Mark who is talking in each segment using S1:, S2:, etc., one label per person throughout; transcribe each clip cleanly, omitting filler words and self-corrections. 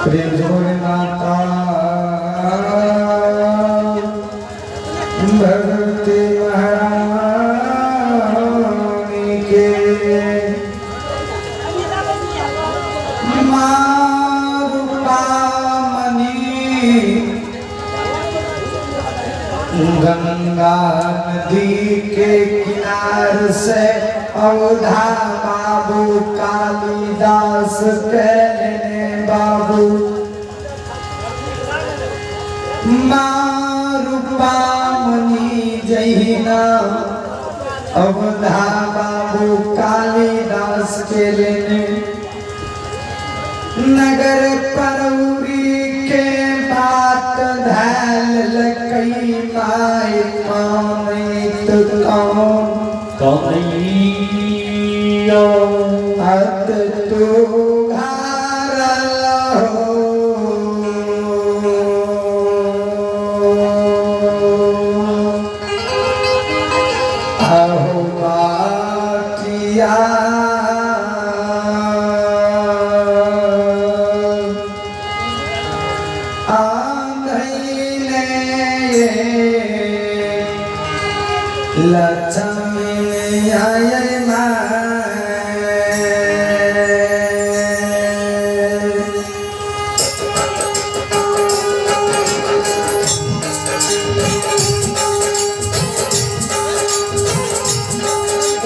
S1: प्रेम से बोले माता भगवती महारानी के। मणि गंगा नदी के किनार से औधा बाबू कालिदास के लेने बाबू। मारूपा मणि जहिना अवधा बाबू कालिदास के लेने नगर परौरी के बात धैल लकई my कामित कौन
S2: कन्हैया
S1: अत तू घारल हो। अहो बाटिया आंधैले लक्ष्मी आय माय।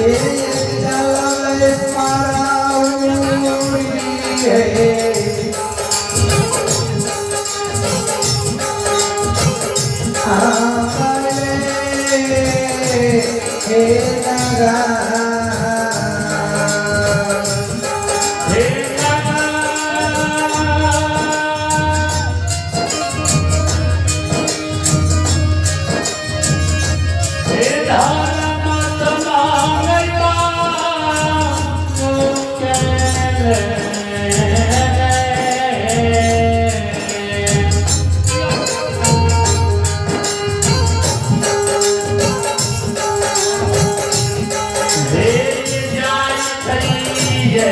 S1: एक जलवे पराउरी है। आले हे नगा
S2: हे हे धर्म तमांगता हे जाय थई
S1: जय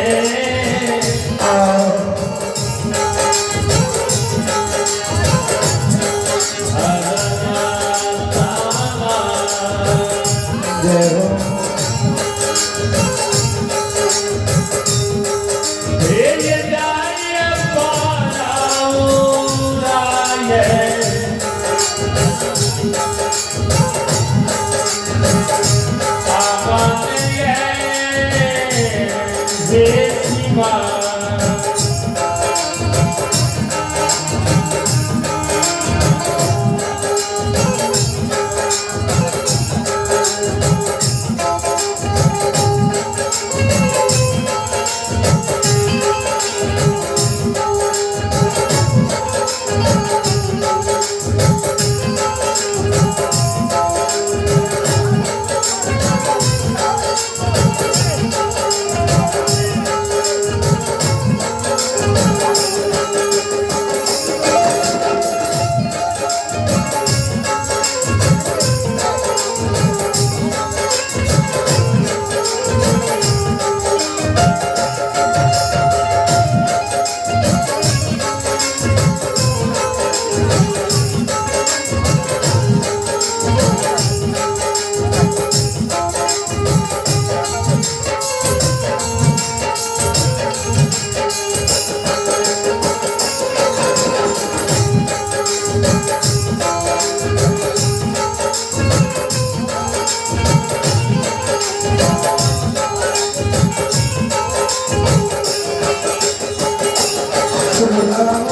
S1: हो।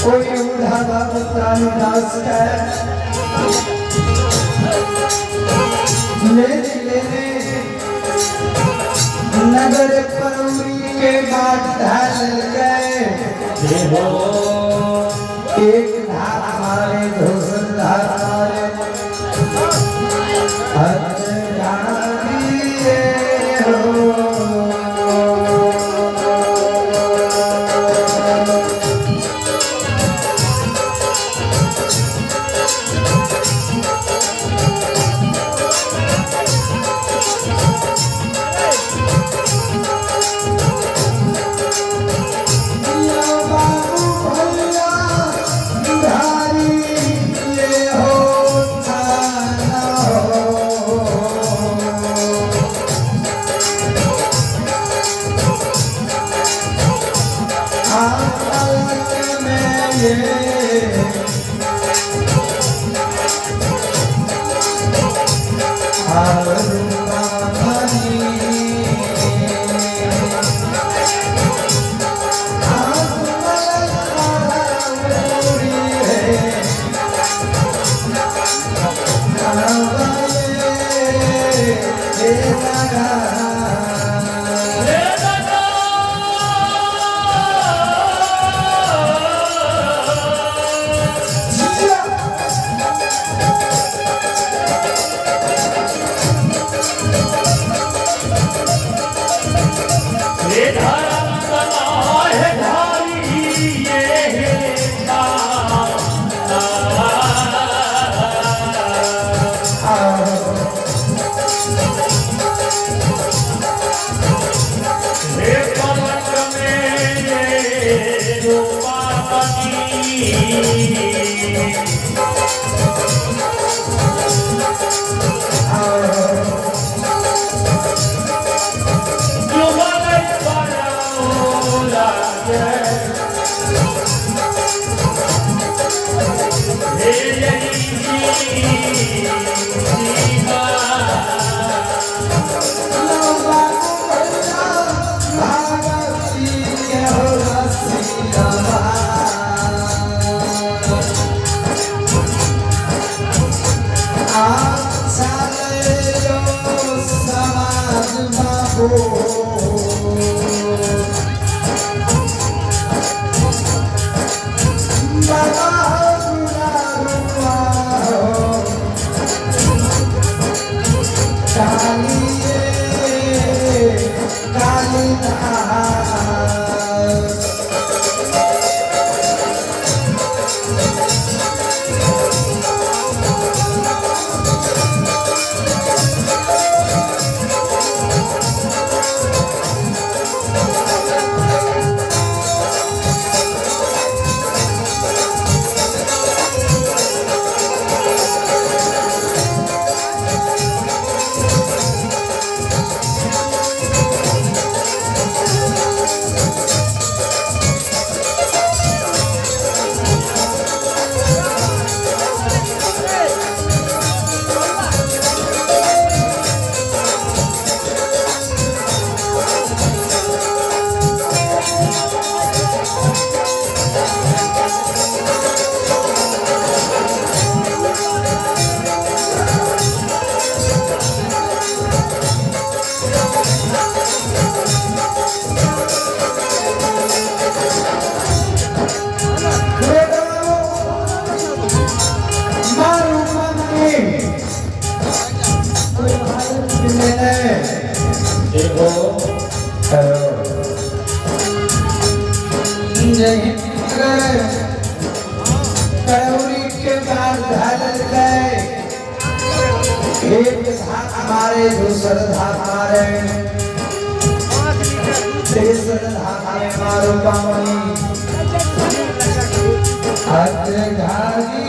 S1: कोई उड़ा बाबू कालिदास का ले लेने नगर परौरी के बाट ढाल गए। एक धार मारे दोसर धार मारे हथ गाड़िए हो। एक धाक मारे, दूसर धाक मारे, तेसर धाक मारो पावनी अग्रधारी।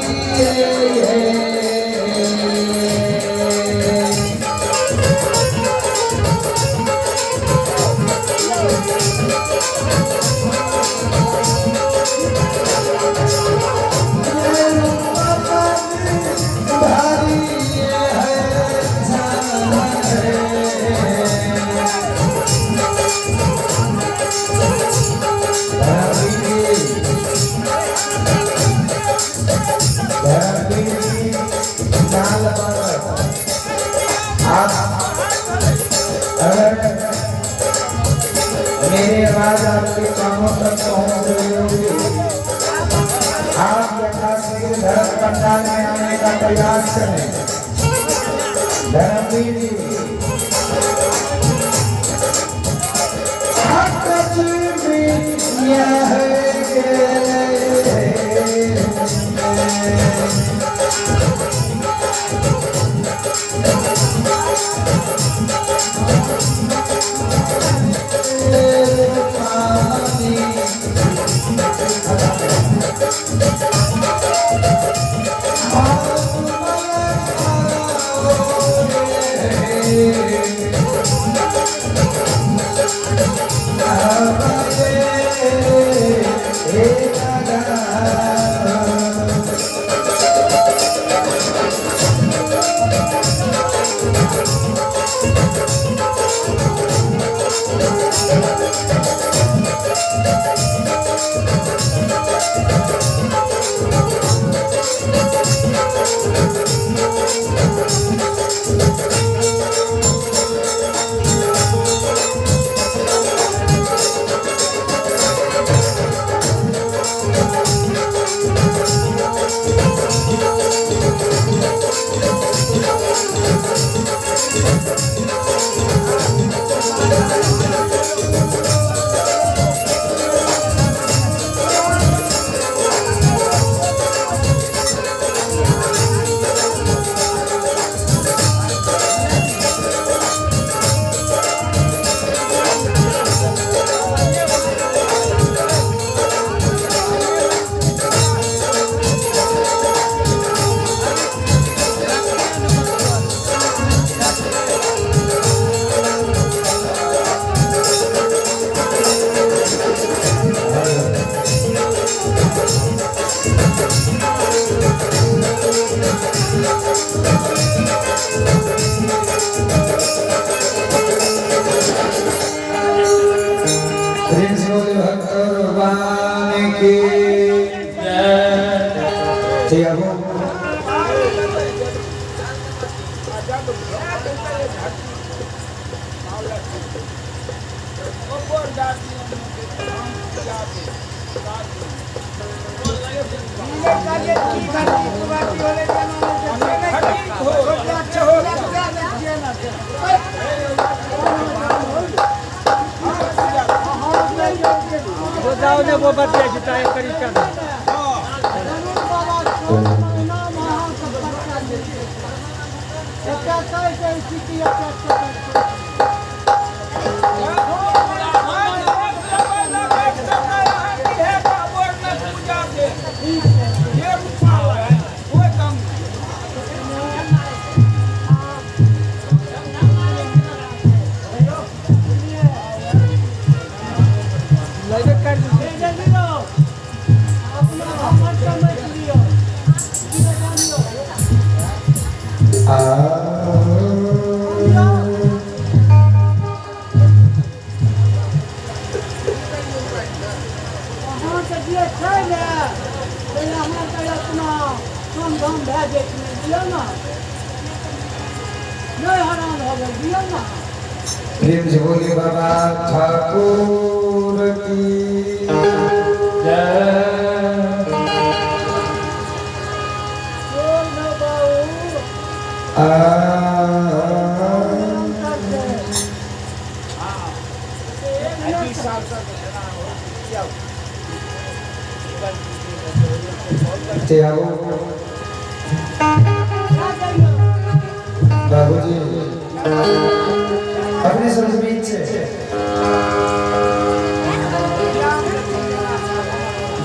S1: मेरी आवाज आपके कानों तक पहुंच रही होगी। आप यथाशीघ्र धर्म पंडाल में आने का प्रयास करें। धर्मवीर जी प्रेम से बोलिए बाबा ठाकुर की जय। बाबूजी अपने सब बीच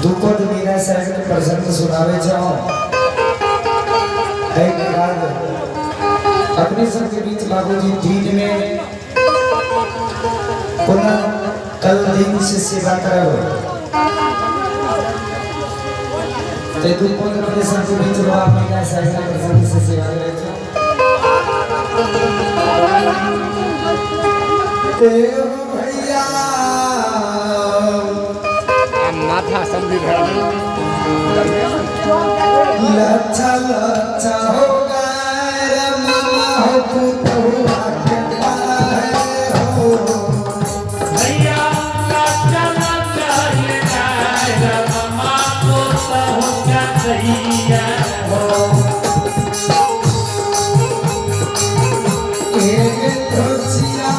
S1: दुपद मीरा साहब के प्रसंग सुनावे चाहो। एक बाद अपने सब के बीच बाबूजी दिन में पुनः कल दिन से सेवा करब ते दुपद अपने सब के बीच बाबा मीरा साहब के प्रसंग से सेवा करे चाहो। भैया
S3: माथा समझी
S1: लच्छा लच्छा हो गए मामा हो पुतहुआ के पाए हो।
S2: भैया लच्छा लच्छा रे मामा पुतहुआ के हो।
S1: एक धोचिया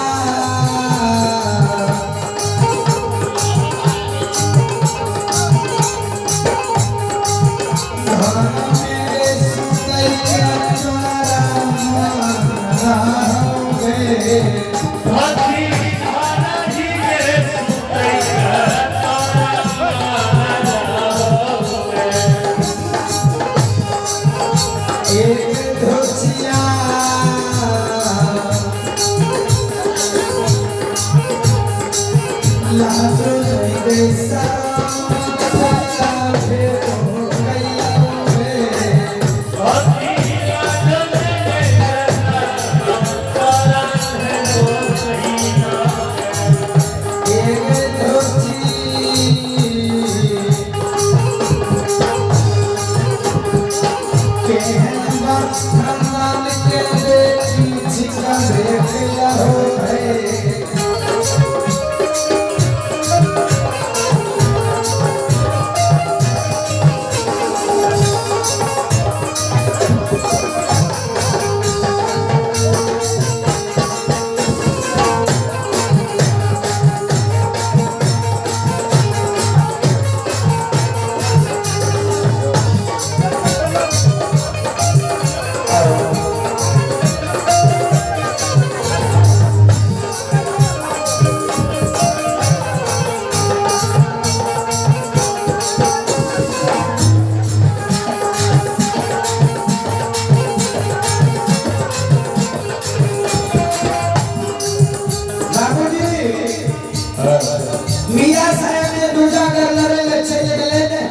S1: मीरा साहब ने दूजा कर लड़े ले चले गए ने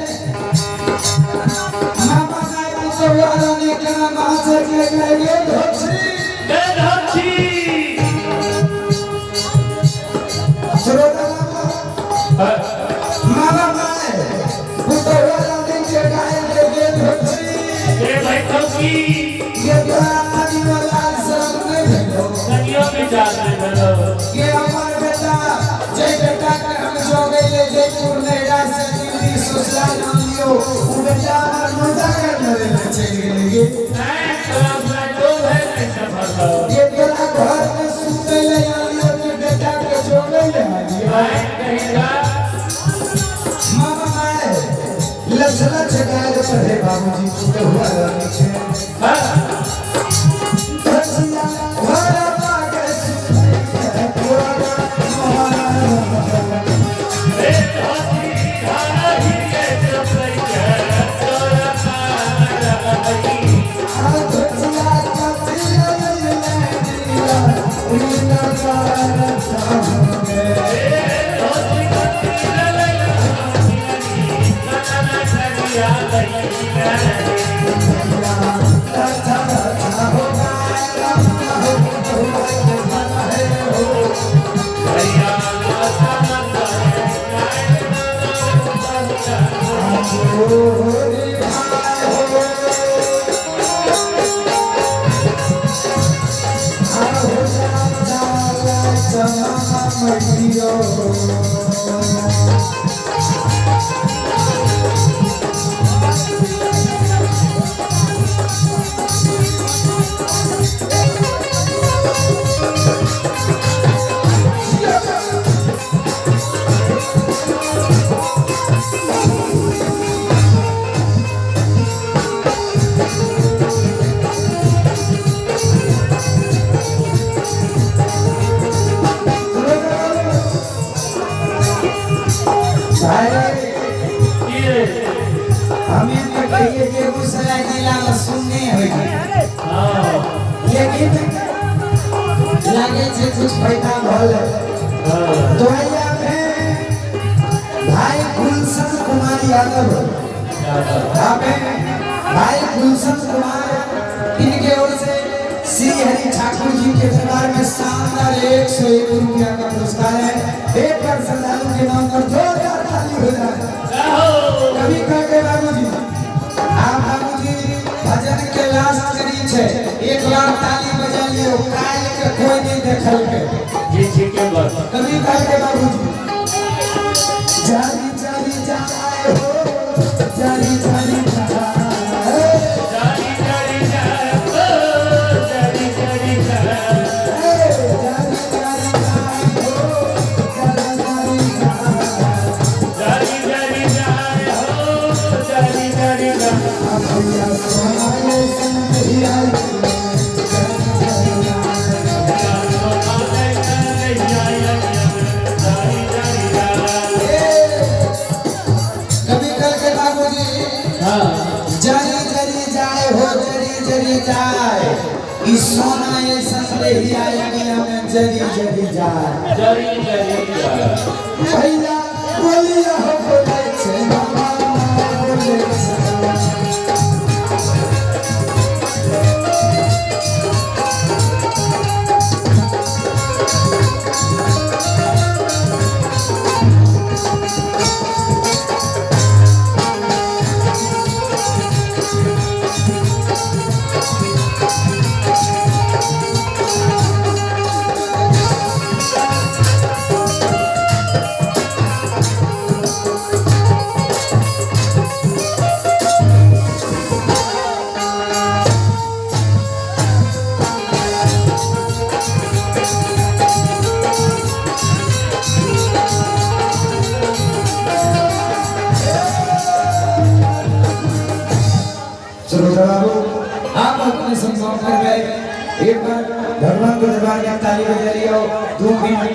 S1: मामा का तो वाला ने कहा महासर के गए धोची
S2: धोची
S1: श्रोता मामा माए पुत्र वाला ने के गाय ले गए धोची
S2: ए भाई धोची
S1: ये तोरा आदि वाला। चलि गेलै ये। ये तोरा घर में सुतै ले आलियो कि बेटा के जोड़ै ले आलियो? मामा माय लछ लछ गाय पढ़े बाबूजी पुतहुआ रहै छै। धसिया घर पाके सुतै छै तोरा मोहरा। धसिया कथिया ले दिया रीना कार चाहोगे। अच्छा अच्छा हो हो हो। हमें तो कहिए बेगूसराय जिला में सुनने होई, लेकिन लागे छै कुछ फायदा भल। तो आइया में भाई गुलशन कुमार यादव, हमें भाई गुलशन कुमार इनके ओर से श्री हरि ठाकुर जी के दरबार में शानदार 101 रुपया का पुरस्कार है। एक बार श्रद्धालु के नाम पर जोरदार ताली हो जाए। कभी कह के बाबूजी, आप बाबूजी भजन के लास्ट करी छे, एक बार ताली बजा लियो, काल के कोई नहीं देखल के।
S2: जी ठीक है बस।
S1: कभी कह के बाबूजी, जारी जारी जाए हो, जारी जारी जाए,
S2: जारी जारी जाए हो, जारी जारी जाए,
S1: जारी जारी जाए हो, जारी जारी जाए,
S2: जारी जारी जाए हो, जारी जारी जाए।
S1: भैया सोनाए संग आई। कभी कल के बाबूजी, जरी जरी जाए हो, जरी जरी जाए, ई सोना ये संदेहिया अगिया में जरी जरी जाए,
S2: जरी जरी जाए।
S1: भैया बोलिया हो बोले छे मामा बोले छे। श्रोता बाबू, आप अपने संभव कर गए। एक बार भगवान को दरबार में ताली बजा लियो। 2 मिनट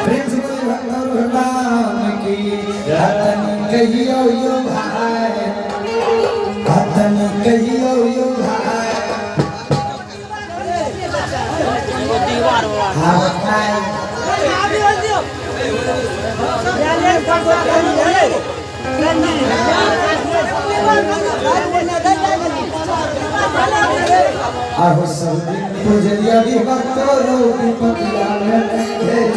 S1: प्रेम से बोले भगवान भगवान की। हतन कहियो यो भाई, हतन कहियो यो भाई, हाँ भाई। आहो सब दिन पूजलिया विभक्त रूप पतिया में भेज।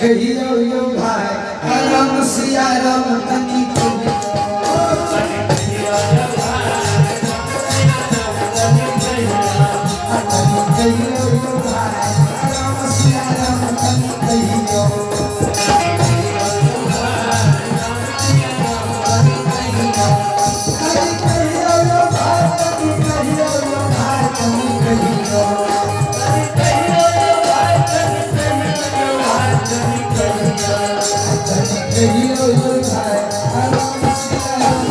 S1: कहियो यो भाई राम सिया राम तनी कहियो। तनी कहियो यो भाई राम सिया राम तनी कहियो। तनी कहियो यो भाई, तनी कहियो यो भाई, तनी कहियो। तनी कहियो यो भाई राम सिया राम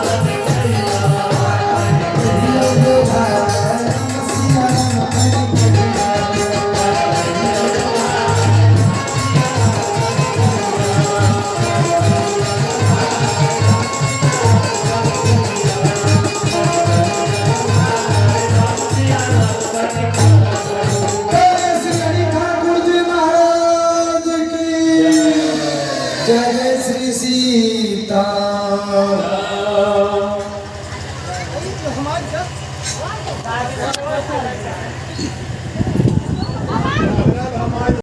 S1: तनी कहियो। कहियो यो भाई राम सिया राम तनी कहियो। जय श्री हरि ठाकुर जी महाराज की जय। जय श्री सीता।